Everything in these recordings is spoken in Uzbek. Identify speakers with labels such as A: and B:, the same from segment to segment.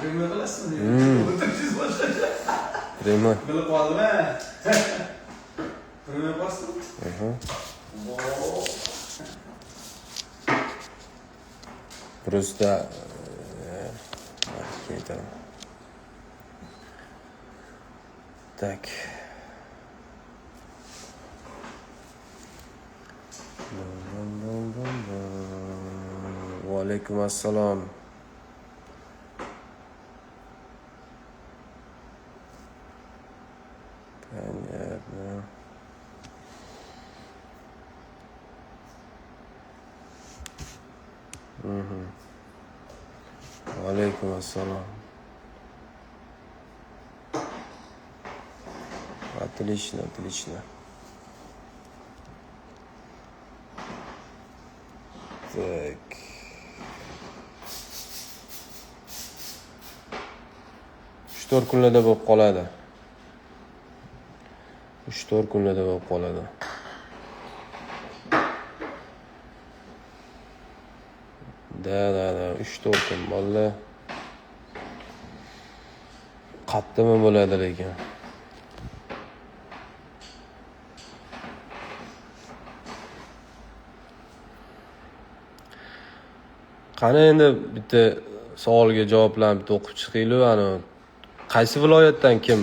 A: Прямой qilasizmi? O'tirishingiz boshqacha.
B: Прямой.
A: Bilib qoldim, ha. Прямой bosdim. Vo.
B: Просто keyin aytaman. Так. Bum, bum, bum, bum. Va alaykum assalom. Понятно. Va alaykum assalom. Отлично, отлично. Так. 3-4 kunlarda bo'lib qoladi. 3-4 kunlarda bo'lib qoladi. Да, да, да, 3-4 kun bolalar. Qattimi bo'ladi lekin. Qani endi bitta savolga javoblarni bitta o'qib chiqaylik. Ani qaysi viloyatdan kim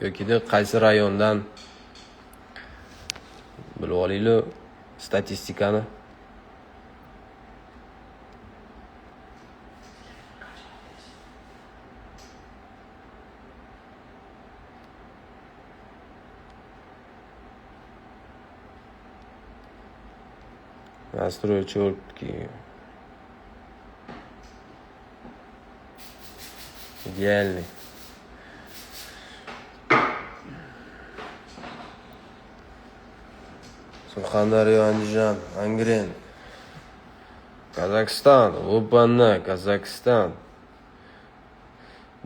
B: yokida qaysi rayondan bilib olaylik statistikani. Настрой четкий. Идеальный. Surxondaryo, Andijan, Angren. Qozog'iston, Опана, Qozog'iston.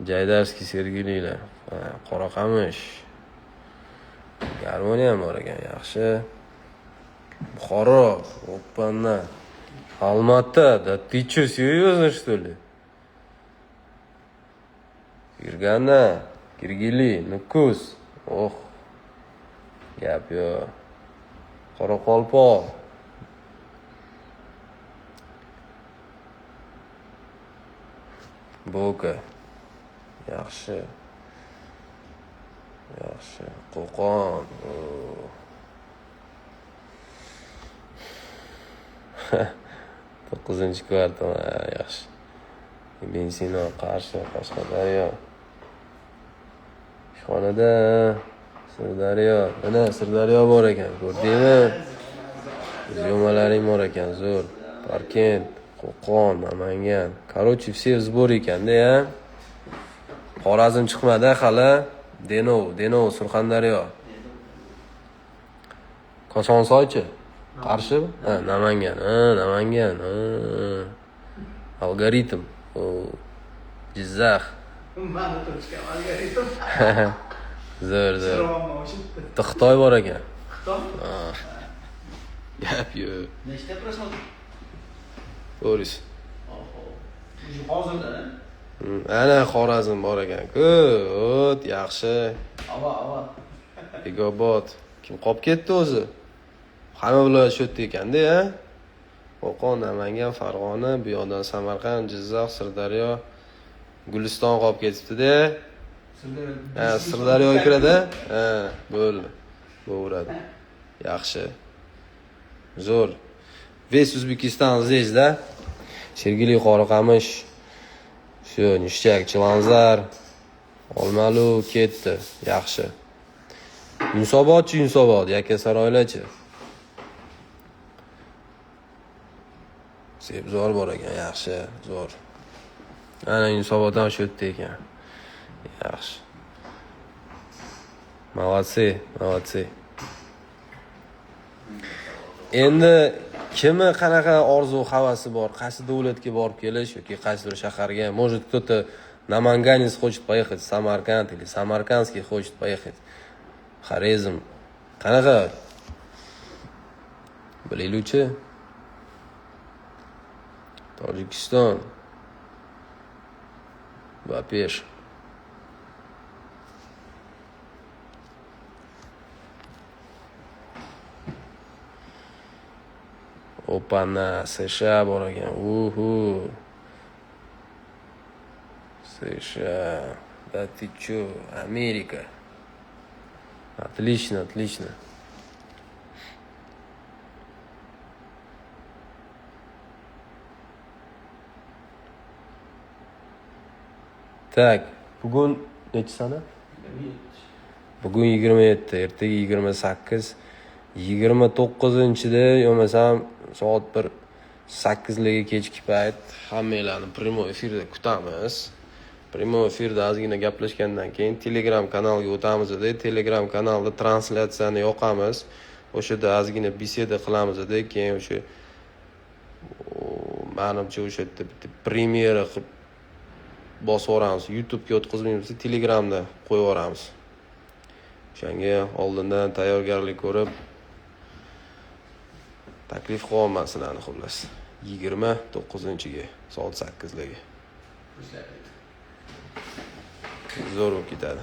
B: Jaydarskiy Sergelilar, Qoraqamish. Garmoniya ham bor ekan, yaxshi. Buxoro, опана. Алмата, да ты чё, серьезно, что ли? Фергана, Киргили, Nukus. Oh. Gap yo'q. Qoraqalpoq. Boka. Yaxshi. Yaxshi. Qo'qon. Oh. 9-kvartal, ha, yaxshi. Benzino, Qarshi, Qashqadaryo. Ishxonada Sirdaryo. Mana Sirdaryo bor ekan, ko'rdingmi? Syomalaring bor ekan, zo'r. Parkent, Qo'qon, Namangan. Короче, все в сборе ekanda, ya. Xorazm chiqmadi hali. Denov, Denov, Surxondaryo. Kosonsoychi? Qarshi? Ha, Namangan. Ha, Namangan. Ha. Algoritm. O. Jizzax.
A: Mani точка algoritm.
B: Zo'r, zo'r.
A: Chiroqni o'chibdi.
B: Bitta Xitoy bor ekan.
A: Xitoy?
B: Gap yo'q.
A: Nechta просмотр?
B: To'g'risi.
A: Oho. Уже hozirda,
B: Ana Xorazm bor ekan-ku. O't, yaxshi.
A: Ava, ava.
B: Begobod. Kim qolib ketdi o'zi? Hamma viloyat shu yerda ekanda, ya. Qo'qon, Namangan, Farg'ona, bu yoqdan Samarqand, Jizzax, Sirdaryo, Guliston qolib ketibdi-da.
A: Sirdaryo.
B: Ha, Sirdaryo kiradi. Ha, bo'ldi. Bo'veradi. Yaxshi. Zo'r. Весь Узбекистан здесь, да? Sergeli, Qoraqamish. Всё, ништяк, Chilanzar, Olmalu ketdi. Yaxshi. Yunusobodchi, Yunusobod, Yakkasaroylarchi. Sebzor bor ekan, yaxshi, zo'r. Ana Yunusobod ham shu yerda ekan. Yaxshi. Молодцы, молодцы. Endi kimi qanaqa orzu havasi bor, qaysi davlatga borib kelish yoki qaysidir shaharga, может, кто-то наманганец хочет поехать в Самарканд или самаркандский хочет поехать в Хорезм. Qanaqa? Bilaylikchi. Tojikiston. Va pesh. Opana, США bor ekan. Uhu. США. Да ты чё? Америка. Отлично, отлично. Так, bugun nechi sana? Bugun 27, ertaga 28, 29-da bo'lmasam soat bir 8larga kechki payt hammanglarni prямой efirda kutamiz. Prямой efirda ozgina gaplashgandan keyin Telegram kanalga o'tamiz-da, Telegram kanalda translyatsiyani yoqamiz. O'sha yerda ozgina beseda qilamiz-da, keyin o'sha manimcha o'sha yerda bitta premyera qilib bosib yuboramiz. YouTube'ga o'tkazmaymiz, Telegramda qo'yib yuboramiz. O'shanga oldindan tayyorgarlik ko'rib taklif qilyapman sizlarni xullas. 29-ga soat 8larga. Zo'r bo'lib ketadi.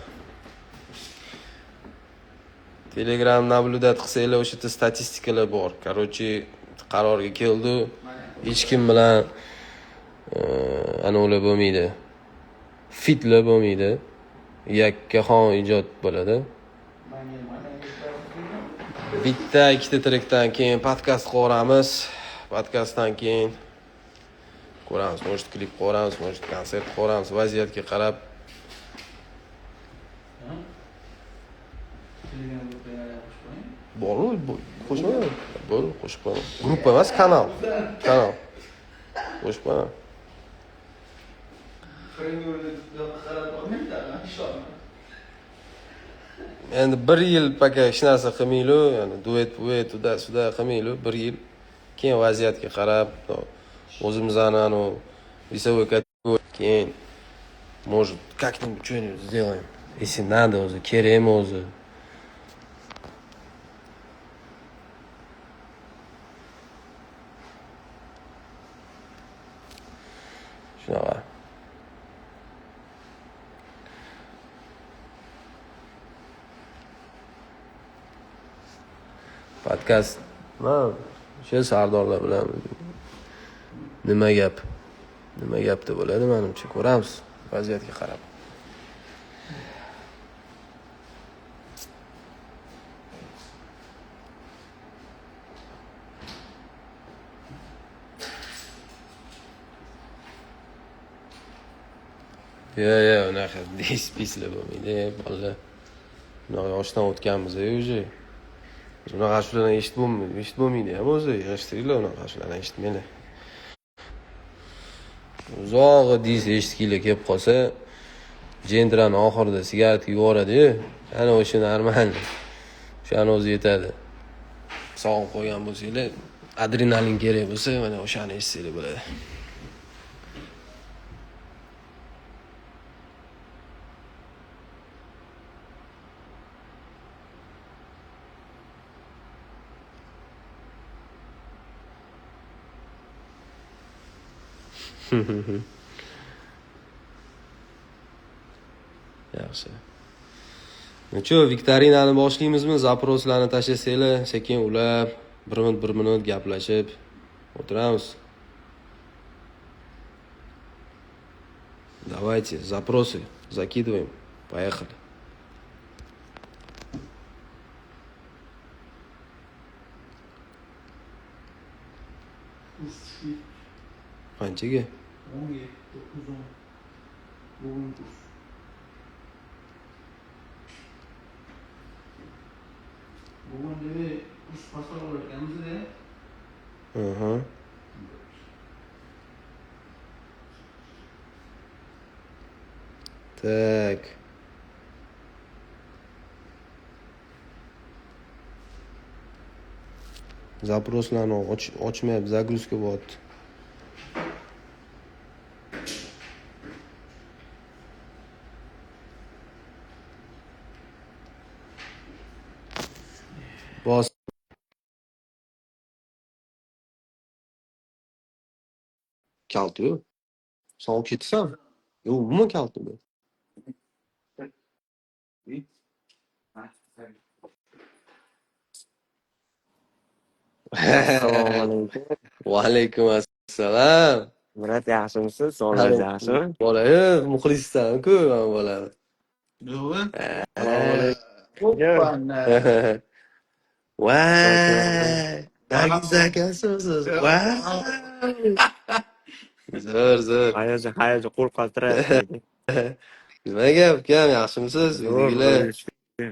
B: Telegram наблюдать qilsanglar o'sha yerda statistikalar bor. Короче, qarorga keldi. Hech kim bilan ana ular bo'lmaydi. Fitlar bo'lmaydi. Yakkaxon ijod bo'ladi. Bitta ikkita trekdan keyin podkast qilamiz. Podkastdan keyin ko'ramiz, может klip ko'ramiz, может konsert ko'ramiz, vaziyatga qarab. Bor, qo'shma, bor, qo'shib qo'yaman. Gruppa emas, kanal. Kanal. Qo'shib qo'yaman. Endi bir yil пока hech narsa qilmaylik, ya'ni duet, buet, uda-suda qilmaylik, bir yil. Keyin vaziyatga qarab, o'zimizni anu весовой kategoriya, keyin может как-нибудь что-нибудь сделаем. Если надо o'zi, kerakmi o'zi. Shunaqa. Podkast o'sha sardorlar bilan nima gap? Nima gapda bo'ladi menimcha, ko'ramiz vaziyatga qarab. Yo, unaqa dispislar bo'lmaydi, bolalar. Bunaqa yoshdan o'tganmiz уже. Unaqa shulardan eshitib bo'lmaydi, eshitib bo'lmaydi ham o'zi, yig'ishtiringlar unaqa shulardan eshitmanglar. Uzog'i dis eshitginglar kelib qolsa, jentrani oxirida sigaret yuboradi-yu, ana o'sha normal. O'shani o'zi yetadi. Sog'inib qo'ygan bo'lsanglar, adrenalin kerak bo'lsa, mana o'shani eshitsanglar bo'ladi. Yaxshi. Necha viktorinani boshlaymizmi? Zaproslarni tashlasanglar, sekin ulab, bir minut bir minut gaplashib o'tiramiz. Давайте запросы закидываем. Поехали. Qanchaga?
A: 17, 9, 10. Bugun kurs. Bugun deb kurs pastroq bo'lar ekanmiz-da.
B: Так. Запросlarni ochmayapti, загрузка bo'lyapti. Bos. Kalti-yu. Sen ketsan. Yo'q, umuman kalta emas.
C: Assalomu alaykum.
B: Va alaykum assalom.
C: Murat, yaxshimisiz? Sog'ligingiz yaxshimi?
B: Bola, muxlissan-ku, man bolani.
A: Yo'q.
C: Assalomu alaykum.
A: Hoppana.
B: Voy! Nargiz akasimisiz? Voy! Zo'r, zo'r.
C: Hayajon, hayajon, qo'l qaltirayapti.
B: Nima gap, ukam, yaxshimisiz?
C: Zo'r,
B: Uydagilar?
C: Xudoga shukr.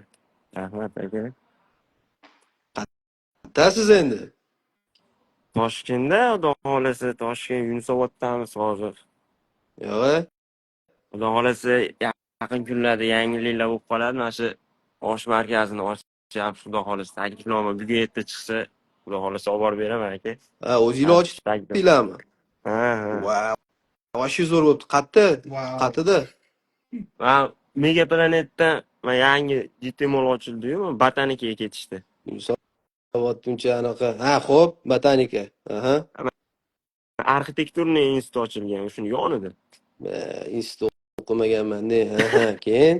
C: Rahmat aka.
B: Qayerdasiz endi?
C: Toshkentda, Xudo xohlasa, Toshkent Yunusoboddamiz hozir.
B: Yo'q,
C: Xudo xohlasa, yaqin kunlarda yangiliklar bo'lib qoladi. Mana shu osh markazini ochyapmiz, Xudo xohlasa. Taklifnoma bugun erta chiqsa, Xudo xohlasa olib borib beraman aka.
B: Ha, o'zinglar ochdinglarmi?
C: Ha, ha.
B: Voy, вообще zo'r bo'libdi. Qayerda?
A: Wow.
B: Qayerda?
C: Man Mega Planetdan man yangi GT Mall ochildi-yu, Botanikaga ketishdi.
B: Yunusobod uncha anaqa. Ha, xo'p, botanika. Aha.
C: Архитектурный institut ochilgan, shuni yonida.
B: Institut o'qimaganman, ne? Aha, keyin?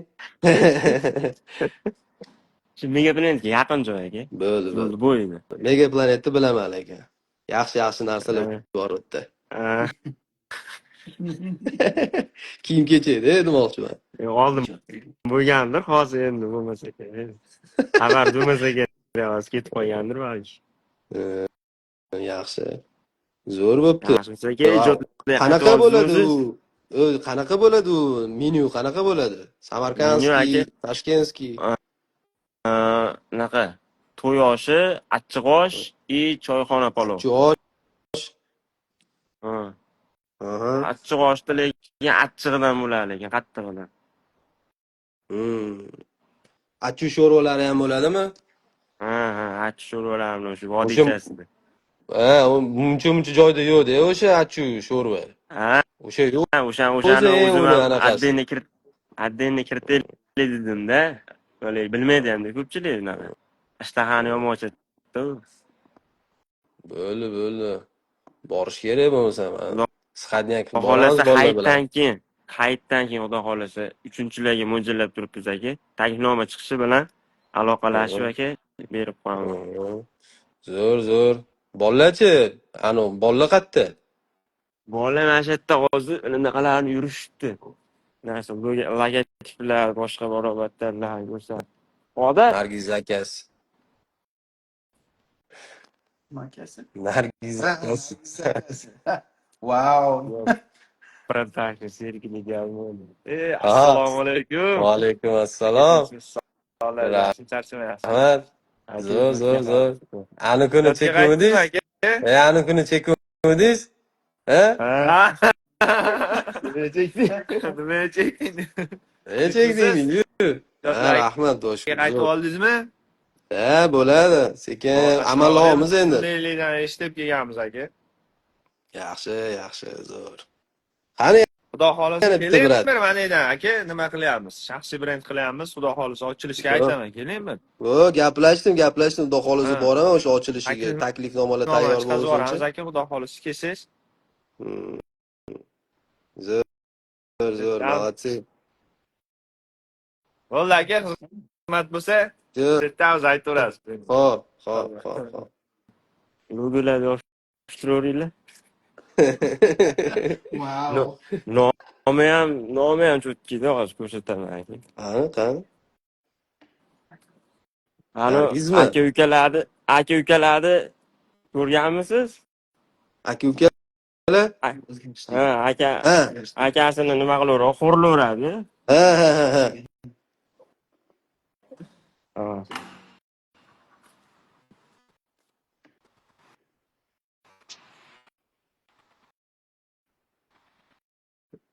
C: Shu Mega Planetga yaqin joy aka.
B: Bo'ldi, bo'ldi.
C: Yo'lni bo'yida.
B: Mega Planetni bilaman lekin. Yaxshi yaxshi narsalar bor u yerda.
C: Ha.
B: Kiyim kechakda demoqchiman.
C: Oldin bo'lgandir, hozir endi bo'lmasa kerak. Xabar bo'lmasa kerak, hozir ketib qolgandir balki.
B: Yaxshi. Zo'r bo'pti.
C: Yaxshimisiz aka, ijodda
B: Qanaqa bo'ladi
C: o'zingiz?
B: u? Qanaqa bo'ladi u? Menyu qanaqa bo'ladi? Samarkandskiy,
C: Menyu aka.
B: Tashkentskiy.
C: Anaqa to'y oshi, achchiq osh и choyxona palov.
B: Achchiq osh.
C: Ha.
B: Aha.
C: Achchiq oshda lekin achchig'idan bo'ladi, lekin qattig'idan.
B: Achchiq sho'rvalari ham bo'ladimi?
C: Ha, achchiq sho'rvalar bilan o'sha vodiychasida.
B: Ha, u muncha muncha joyda yo'q-da o'sha achchiq sho'rva.
C: Ha,
B: O'sha yo'q.
C: o'shani
B: O'zi
C: o'zim
B: uni
C: ham
B: anaqasi.
C: Отдельно kiritaylik dedim-da. Böyle bilmaydi hamda ko'pchilik unaqa. Ishtahani yomon ochadi.
B: Bo'ldi, bo'ldi. Borish kerak bo'lmasa.
C: Xudo
B: Сходняк boramiz
C: xohlasa
B: bolalar bilan.
C: hayitdan keyin Xudo xohlasa uchinchilarga mo'ljallab turibmiz aka. Taklifnoma chiqishi bilan aloqalashib aka berib qo'yamiz.
B: Zo'r, zo'r. Bolalarchi? Anu, bolalar qayerda?
C: Bola mana shu yerda hozir anaqalarni yurishibdi. Narsa logotiplar, boshqa barobarlar ko'rsat. Odat
B: Nargiz akasi.
A: Akasi.
B: Nargiz akasi.
A: Wow.
C: Production sergiligi olmaydi.
D: Assalomu alaykum.
B: Va alaykum assalom.
D: Sog'lar, yaxshi charchamayapsiz.
B: Rahmat. Zo'r, zo'r, zo'r. Ani kuni
D: Yo'lga
B: chekuvdingiz?
D: qaytdingmi aka?
B: Ani kuni chekuvdingiz? Ha?
C: Ha.
D: Nima chekding? Nima chekding?
B: Ne chekding? Ha, rahmat do'st.
D: Qaytib oldingizmi?
B: Ha, bo'ladi. Sekin amallaymiz endi.
D: Shundaylikdan eshitib kelganmiz aka.
B: Yaxshi, yaxshi, zo'r. Qani
D: Xudo xohlasa
B: Yana bitta
D: keling
B: брат.
D: bir manidan aka, nima qilyapmiz? Shaxsiy brend qilyapmiz. Xudo xohlasa ochilishga aytaman, kelingmi?
B: O, gaplashdim, gaplashdim. Xudo xohlasa
D: Ha.
B: boraman o'sha ochilishiga. Taklifnomalar tayyor
D: Chiqazib yuboramiz
B: bo'lguncha.
D: aka, Xudo xohlasa kelsangiz.
B: Zo'r, zo'r,
D: Tamam.
B: молодцы.
D: Bo'ldi aka, xizmat bo'lsa,
B: Zo'r.
D: ertamiz aytaverasiz.
B: Xo'p, xo'p, xo'p, xo'p.
C: Logolarni yopishtiraveringlar.
A: Wow.
C: Nomi ham cho'tkida hozir ko'rsataman aka.
B: Qani, qani?
C: Ani
B: Nargizmi?
C: aka ukalarni ko'rganmisiz?
B: Aka ukalar?
C: Ha, aka
B: Ha,
C: akasini nima qilaveradi? Xo'rlaveradi.
B: ha, ha, ha, ha.
C: Ha.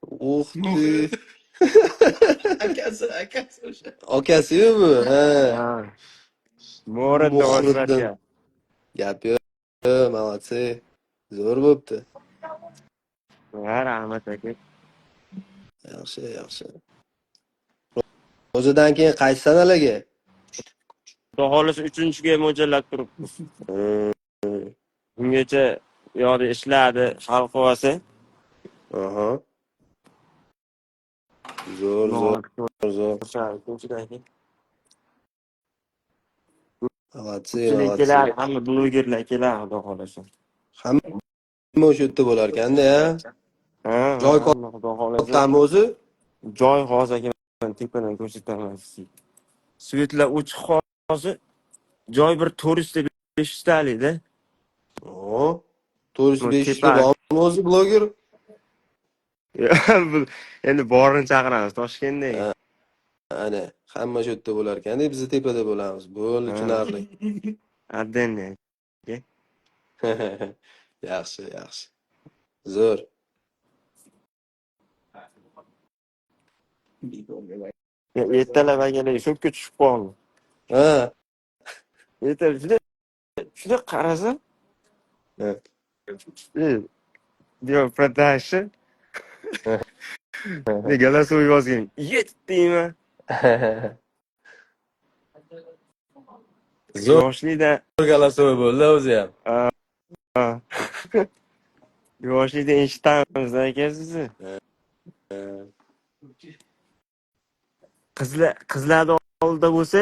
B: Ух ты.
A: Akasi, akasi o'sha.
B: Akasi-yu bu? Ha.
C: Ha. Muhriddin
B: Muhriddin.
C: Oshmatga.
B: Gap yo'q, молодцы. Zo'r bo'pti.
C: Ha, rahmat aka.
B: Yaxshi, yaxshi. Ro'zadan keyin qaysi sanalarga?
C: Xudo xohlasa uchinchiga mo'ljallab turibmiz. Bungacha u yoqda ishladi, hal qilib olsa.
B: Aha. Zo'r,
C: Xudo
B: zo'r, zo'r.
C: xohlasa ko'rishadi aka.
B: Молодцы,
C: Ko'pchilik
B: молодцы.
C: keladi, hamma blogerlar keladi, xudo xohlasa.
B: Hamma o'sha yerda bo'lar ekanda, ya.
C: Ha,
B: Joy
C: hamma xudo xohlasa.
B: kattami o'zi?
C: Joy hozir aka, man tepadan ko'rsataman sizga. Свет lar o'chiq hozir. Joy bir 400 ta 500 talikda.
B: O, 400
C: Bu
B: 500 ta
C: tepa.
B: bormi o'zi bloger?
C: Endi borini chaqiramiz Toshkentda.
B: Ha, ana, hamma shu yerda bo'lar ekanda, biz tepada bo'lamiz. Bo'ldi,
C: Ha.
B: tushunarli.
C: Отдельно.
B: Yaxshi, yaxshi. Zo'r.
C: Ertalab akalar shokka tushib qoldim.
B: Ha.
C: Ertalab juda juda qarasam,
B: Ha.
C: Diyor продажи. Голосовой yozgan. Yet deyman.
B: Zo'r
C: Yoshlikda
B: голосовой bo'ldi o'zi ham.
C: Yoshlikda eshitamiz aka sizni. Qizlarni oldida bo'lsa,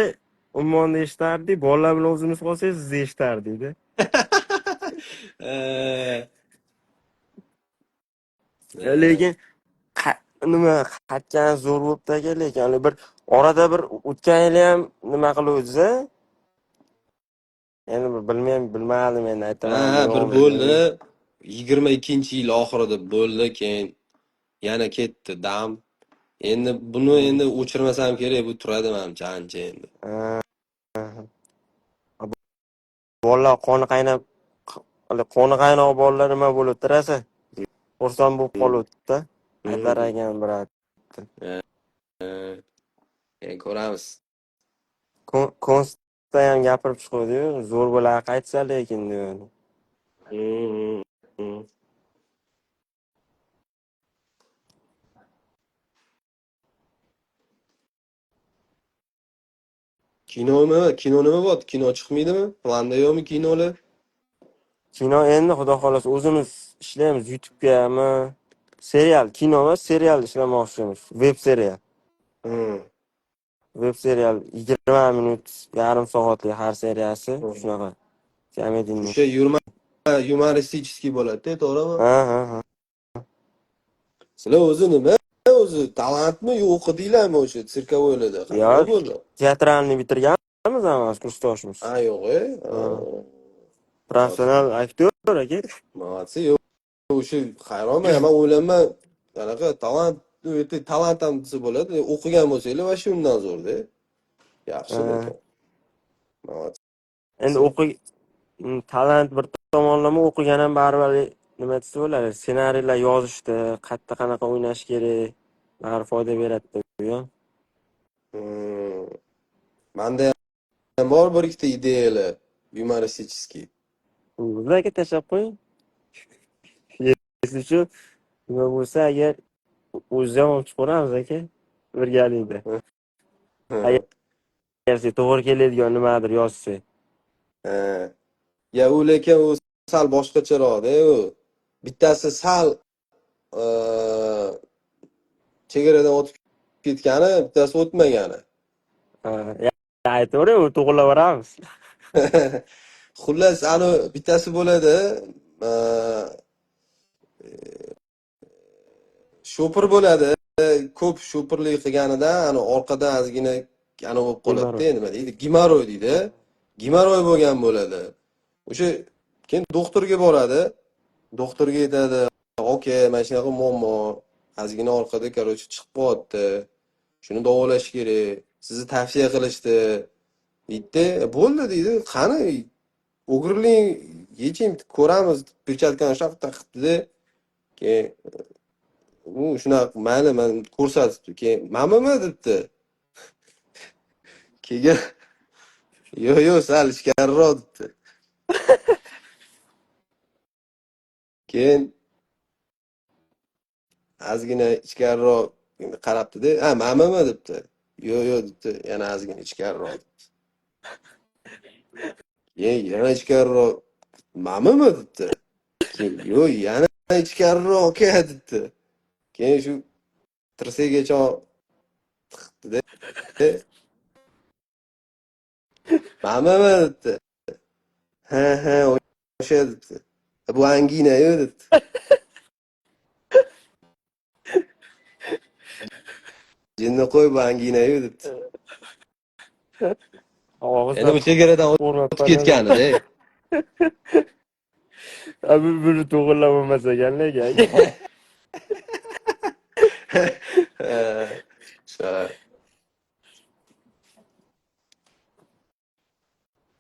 C: ummonni eshitardik, bolalar bilan o'zimiz qolsak, sizni eshitardik-da. Lekin nima qaytgan zo'r bo'libdi aka, lekin hali bir orada bir o'tgan yili ham nima qiluvdingiz? Endi bir bilmayman, bilmadim endi aytaman.
B: Ha, bir bo'ldi. 22-yil oxirida bo'ldi, keyin yana ketdi dam. Endi buni endi o'chirmasam kerak, bu turadi manimcha ancha endi.
C: Bolalar qoni qaynab, qoni qaynoq bolalar nima bo'libdi rosa? Xursand bo'lib qoluvdi-da. Aytar ekan брат.
B: Endi ko'ramiz.
C: Konsta ham gapirib chiquvdi-yu, zo'r bo'ladi qaytsa lekin deydi.
B: Kinomi? Kino nima bo'lyapti? Kino chiqmaydimi? Planda yo'qmi kinolar?
C: Kino endi xudo xohlasa o'zimiz ishlaymiz YouTube'gami? Serial, kino emas, serial ishlamoqchimiz. Web serial. Web serial 20 minut, yarim soatlik har seriyasi shunaqa. Komediya.
B: O'sha yurma юмористический bo'ladi-da, to'g'rimi?
C: Ha.
B: Sizlar o'zi nima? O'zi talantmi yo o'qidinglarmi o'sha цирковой larda? Qanday
C: Yo'q.
B: bo'ldi?
C: Театральный bitirganmiz hammamiz kursdoshimiz.
B: Ha, yo'q, e.
C: Ha. Professional aktyor aka.
B: Молодцы, yo'q. O'sha hayronman, man o'ylayman, anaqa talant, u yerda talant ham desa bo'ladi. O'qigan bo'lsanglar вообще undan zo'rda. Yaxshi lekin. Молодцы.
C: Endi o'qi talant bir tomonlama, o'qigan ham baribir nima desa bo'ladi, ssenariylar yozishda, qayerda qanaqa o'ynash kerak, baribir foyda beradi bu ham.
B: Manda ham bor bir ikkita ideyalar юмористический.
C: O'zi aka tashlab qo'ying. Если shu nima bo'lsa agar o'zi ham olib chiqaveramiz aka birgalikda. Agar sizga to'g'ri keladigan nimadir yozsak.
B: Ha. Ya u lekin u sal boshqacharoqda u. Bittasi sal chegaradan o'tib ketgani, bittasi o'tmagani.
C: Ha, aytavering, u to'g'irlab yuboramiz.
B: Xullas, ani bittasi bo'ladi, shopir bo'ladi. Ko'p shopirlik qilganidan ani orqadan ozgina ani bo'lib qoladi-da, nima deydi? Gemoroy deydi. Gemoroy bo'lgan bo'ladi. O'sha keyin doktorga boradi. Doktorga aytadi, "Aka, mana shunaqa muammo, ozgina orqada, короче, chiqib qolyapti. Shuni davolash kerak. Sizni tavsiya qilishdi." Deydi, "Bo'ldi" deydi. "Qani, o'g'irling, yeching, ko'ramiz." Perchatkani shunaqa taqibdi. Keyin u shunaqa mayli, man ko'rsatibdi. Keyin "Mamimi?" debdi. Keyin "Yo'q, yo'q, sal ichkariroq" debdi. Keyin ozgina ichkariroq qarabdi-da, "Ha, mamimi?" debdi. "Yo'q, yo'q" debdi, yana ozgina ichkariroq debdi. Keyin yana ichkariroq, "Mamimi?" debdi. Keyin "Yo'q, yana ichkariroq aka" debdi. Keyin shu tirsakgacha Tiqibdi-da. Manimi debdi. Ha, o'sha debdi. Bu angina-yu debdi. Jinni qo'y, bu angina-yu debdi. Endi bu chegaradan o'tib ketgan-da.
C: Abi buni to'g'irlab bo'lmas ekan lekin.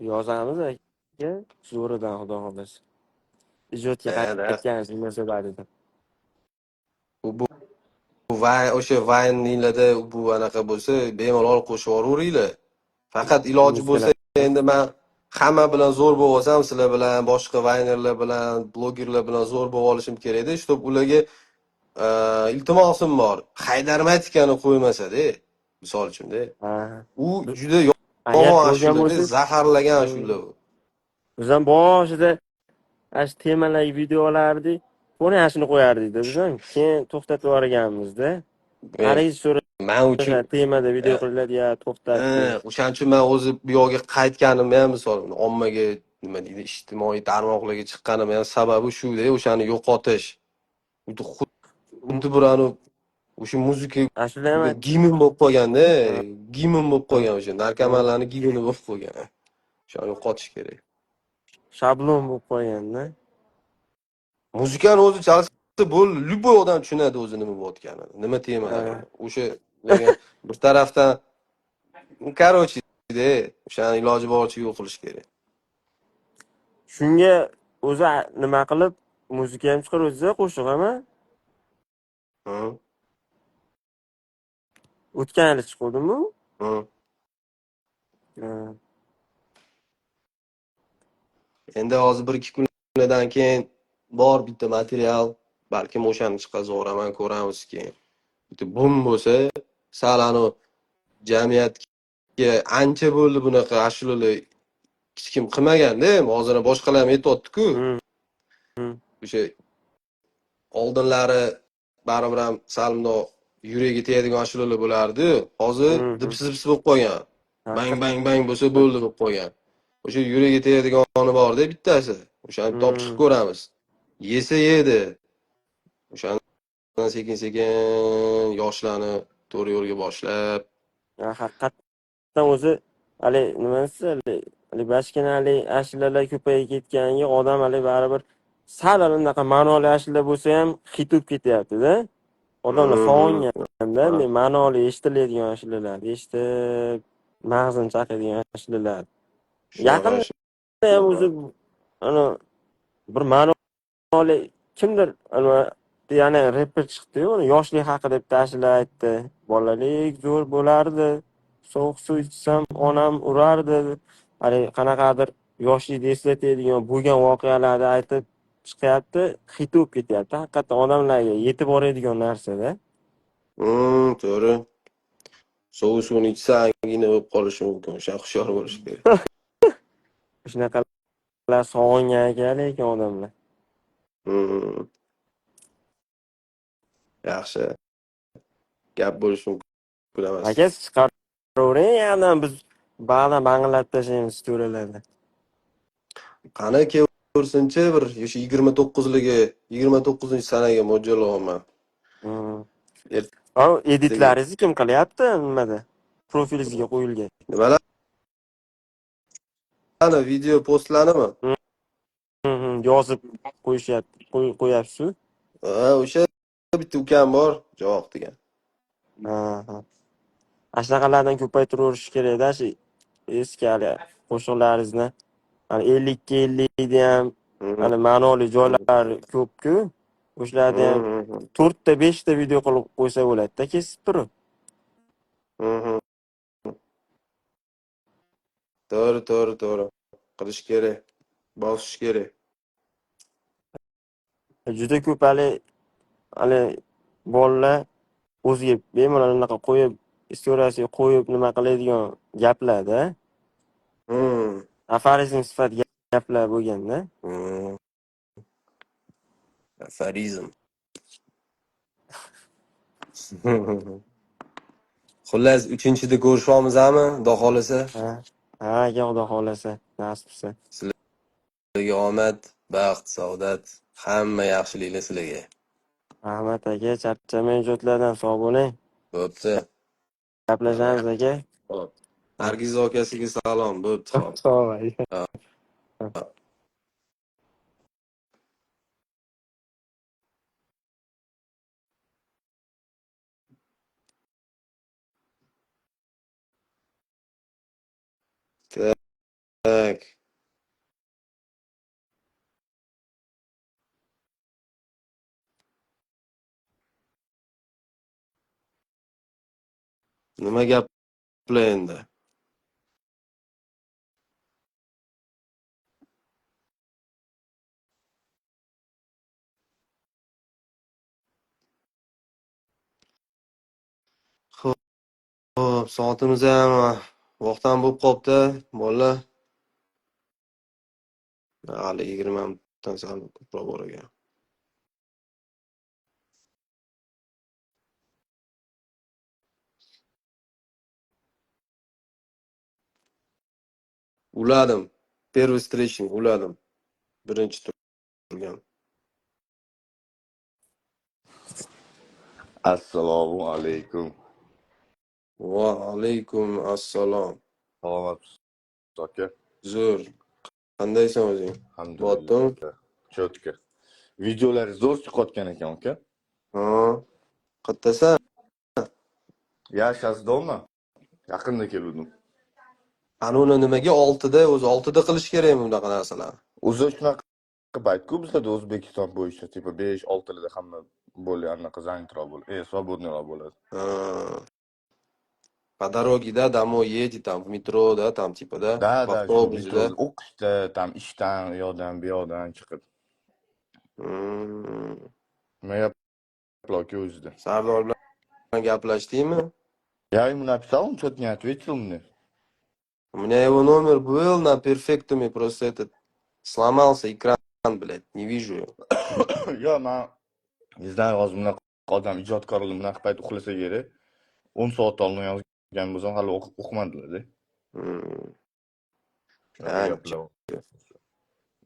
C: Yozamiz aka, zo'ridan xudo xohlasa. Ijodga qaytganingiz munosabatida.
B: Bu o'sha vayninglarda bu anaqa bo'lsa, bemalol qo'shib yuboraveringlar. Faqat iloji bo'lsa, endi men hamma bilan zo'r bo'lib olsam, sizlar bilan, boshqa vaynerlar bilan, blogerlar bilan zo'r bo'lib olishim kerak-da, shtob ularga iltimosim bor. Haydarmatikani qo'ymasa-da, misol uchun-da. U juda yomon ashula, zaharlagan ashula u.
C: Biz ham boshida ana shu temalarga video olardik, buni ashuni qo'yardik-da biz ham. Keyin to'xtatib yuborganmiz-da. Qaraysiz so'ra.
B: Men uchun
C: temada video qilinadi, ya to'xtatdi.
B: O'shaning uchun men o'zi bu yoqqa qaytganimni ham, misol ommaga nima deydi, ijtimoiy tarmoqlarga chiqqanim ham sababi shu-da, o'shani yo'qotish. Xuddi bir anu o'sha muzika gimn bo'lib qolganda, gimn bo'lib qolgan o'sha narkomanlarning gimni bo'lib qolgan. O'shani yo'qotish kerak.
C: Shablon bo'lib qolganda.
B: Muzikani o'zi chalsa bo'ldi, любой odam tushunadi o'zi nima bo'layotganini, nima temalar. O'sha bir tarafdan, короче, o'shani iloji boricha yo'q qilish kerak.
C: Shunga o'zi nima qilib muzika ham chiqaruvsiz, qo'shiq ham? O'tgan yili chiqdimi?
B: Endi hozir 1-2 kunlardan keyin bor bitta material, balkim o'shani chiqarib yuboraman, ko'ramiz keyin. Bitta bum bo'lsa, sal anu jamiyatga ancha bo'ldi bunaqa ashulalar hech kim qilmaganda, hozir boshqalar ham aytyapti-ku. O'sha oldinlari baribir ham sal bundoq yuragi tegadigan ashulalar bo'lardi-yu, hozir dipsiz bo'lib qolgan. Bang bang bang bo'lsa bo'ldi bo'lib qolgan. O'sha yuragi tegadigani bor-da bittasi. O'shani topib chiqib ko'ramiz. Yesa yedi. O'shandan sekin-sekin yoshlarni to'g'ri yo'lga boshlab.
C: Haqiqatan o'zi hali nima desa, hali bashkina hali ashulalar ko'payib ketganiga odam hali baribir sal unaqa ma'noli ashula bo'lsa ham hit bo'lib ketyapti-da. Odamlar sog'inganda ma'noli eshitiladigan ashulalar, eshitib mag'zini chaqadigan ashulalar. Yaqinda ham o'zi ana bir ma'noli kimdir yana reper chiqdi-yu, uni yoshlik haqida bitta ashula aytdi. Bolalik zo'r bo'lardi, sovuq suv ichsam onam urardi. Hali qanaqadir yoshlikni eslatadigan bo'lgan voqealarni aytib chiqyapti, hit bo'lib ketyapti. Haqiqatan odamlarga yetib boradigan narsa-da.
B: To'g'ri. Sovuq suvni ichsa angina bo'lib qolishi mumkin. O'sha hushyor bo'lish kerak.
C: Shunaqalar sog'ingan ekan lekin odamlar.
B: Yaxshi. Gap bo'lishi mumkin emas.
C: Aka, chiqaravering, yana biz ba'zan bang'illab tashlaymiz storiyalarda.
B: Qani ko'rsinchi bir o'sha 29-ligi, 29-sanaga mo'ljallayapman.
C: Editlaringizni kim qilyapti nimada? Profilingizga qo'yilgan.
B: Nimalar? Ana video postlarnimi?
C: Yozib qo'yishyapti, qo'yapsiz.
B: Ha, o'sha bitta ukam bor, javob degan.
C: Ha. Ana shunaqalardan ko'paytiraverish kerak-da, shu eski hali qo'shiqlaringizni. Hani 50-50 da ham hani ma'noli joylar ko'p-ku. O'shalarda ham 4ta 5ta video qilib qo'ysa bo'ladi-da, kesib turib.
B: To'g'ri, to'g'ri, to'g'ri. Qilish kerak. Bosish kerak.
C: Juda ko'p hali bolalar o'ziga bemalol unaqa qo'yib, istoriyasiga qo'yib nima qiladigan gaplar-da. Aforizm sifat gaplar bo'lganda.
B: Aforizm. Xullas, uchinchida ko'rishyapmizmi, Xudo xohlasa.
C: Ha, aka, Xudo xohlasa, nasib qilsa.
B: Sizlarga omad, baxt, saodat, hamma yaxshiliklar sizlarga.
C: Rahmat, aka, charchamang ijodlardan, sog' bo'ling.
B: Bo'pti.
C: Gaplashamiz, aka.
B: Xo'p. Nargiz akasiga salom. Bo'pti, xo'p.
C: Sog' aka.
B: Ha. Так. Nima gaplar endi? Xo'p, soatimiz ham vaqt ham bo'lib qolibdi, bolalar. Hali 20 minutdan sal ko'proq bor ekan. Uladim. Первый встречный uladim. Birinchi turgan.
E: Assalomu alaykum.
B: Va alaykum assalom.
E: Salomatmisiz, aka?
B: Zo'r. Qandaysan o'zing?
E: Alhamdulillah,
B: Botdim.
E: aka. Чётко. Videolar zo'r chiqayotgan ekan, aka.
B: Ha. Qayerdasan?
E: Я сейчас дома. Yaqinda keluvdim.
B: Ana uni nimaga 6da o'zi 6da qilish kerakmi bunaqa narsalarni?
E: O'zi shunaqa payt-ku bizlarda O'zbekiston bo'yicha типа 5-6larda hamma более anaqa занят roq bo'ladi, свободный roq bo'ladi.
B: Ha. По дороге, да, домой едет, там, в метро, да, там, типа, да,
E: Да,
B: в
E: да, shu
B: автобусе, да?
E: metroda o'qishda, там ishdan, u yoqdan, bu yoqdan chiqib. Nima gaplar, aka, o'zida?
B: Sardor bilan gaplashdingmi?
E: Я ему написал, он что-то не ответил мне.
B: У меня его номер был на перфектуме, просто этот сломался экран, блядь, не вижу его.
E: Yo, man не знаю, hozir bunaqa odam ijodkorlar bunaqa payt uxlasa kerak. 10 soat oldin yozgan bo'lsam, hali o'qimadilar-da. Shunaqa
B: Ha,
E: gaplar.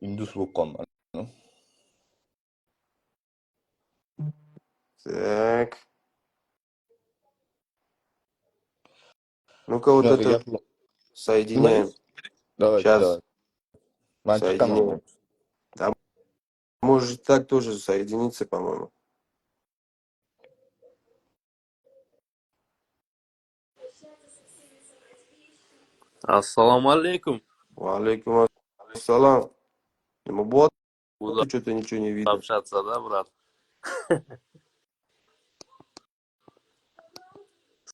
E: Indus bo'lib qolman.
B: Так. Ну-ка вот
E: Shunaqa
B: это
E: gaplar.
B: соединяем.
E: Давай,
B: Сейчас
E: давай. Man chiqaman.
B: соединяем. Да, может так тоже соединиться, по-моему.
F: Assalomu alaykum.
B: Ва алейкум ассалам. Nima bo'lyapti?
F: Буду
B: Что-то ничего не видно.
F: общаться, да, брат?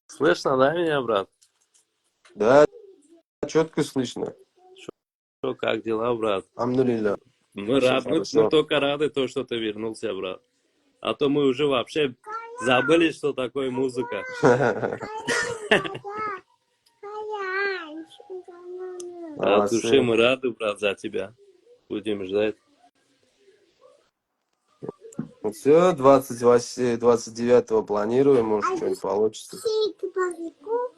F: Слышно, да, меня, брат?
B: Да, четко слышно.
F: Что, как дела, брат?
B: Alhamdulillah.
F: Мы
B: Всё
F: рады, мы
B: хорошо.
F: только рады, то, что ты вернулся, брат. А то мы уже вообще забыли, что такое музыка. От души
B: Молодцы.
F: мы рады, брат, за тебя. Будем ждать.
B: Все, 28, 29 планируем, может, что-нибудь получится.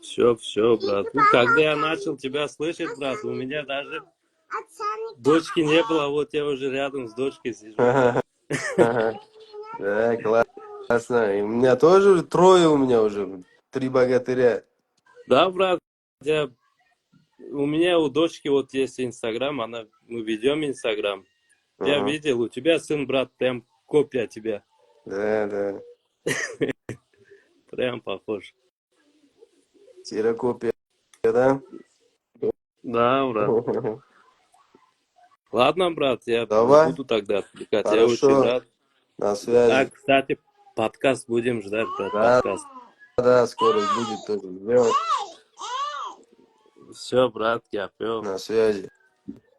F: Все, все, брат. Ну, когда я начал тебя слышать, брат, у меня даже дочки не было, вот я уже рядом с дочкой сижу.
B: Да, классно. И у меня тоже трое у меня уже, три богатыря.
F: Да, брат, у меня у дочки вот есть Инстаграм, мы ведем Инстаграм. Я видел, у тебя сын, брат, прям копия тебя.
B: Да.
F: Прям похож.
B: Ксерокопия, да?
F: Да, брат. Ладно, брат, я
B: Давай.
F: буду тогда отвлекать. Я очень
B: Хорошо.
F: рад.
B: На связи.
F: А, кстати, подкаст будем ждать, брат,
B: Да.
F: подкаст.
B: Да, скоро будет тоже сделать.
F: Все, брат, gap yo'q.
B: На связи.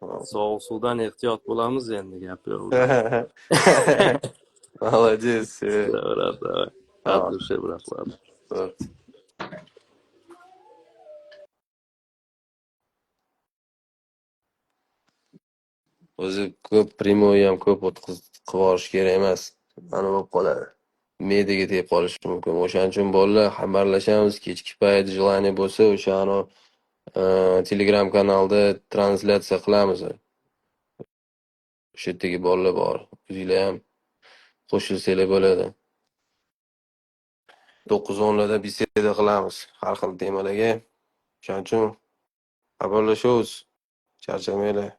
F: Sovuq suvdan ehtiyot bo'lamiz endi, gap yo'q.
B: Молодец.
F: Всё, брат, давай. От души, брат, ладно.
B: Вот. O'zi ko'p прямой ham ko'p o'tkazib qilib yuborish kerak emas. Mana bo'lib qoladi. Me'daga tegib qolishi mumkin. O'shaning uchun, bolalar, xabarlashamiz kechki payt, желание bo'lsa, o'sha anavi Telegram kanalda translyatsiya qilamiz. O'sha yerdagi bolalar bor. O'zinglar ham qo'shilsanglar bo'ladi. 9-10larda беседа qilamiz har xil temalarga. O'shaning uchun xabarlashamiz. Charchamanglar.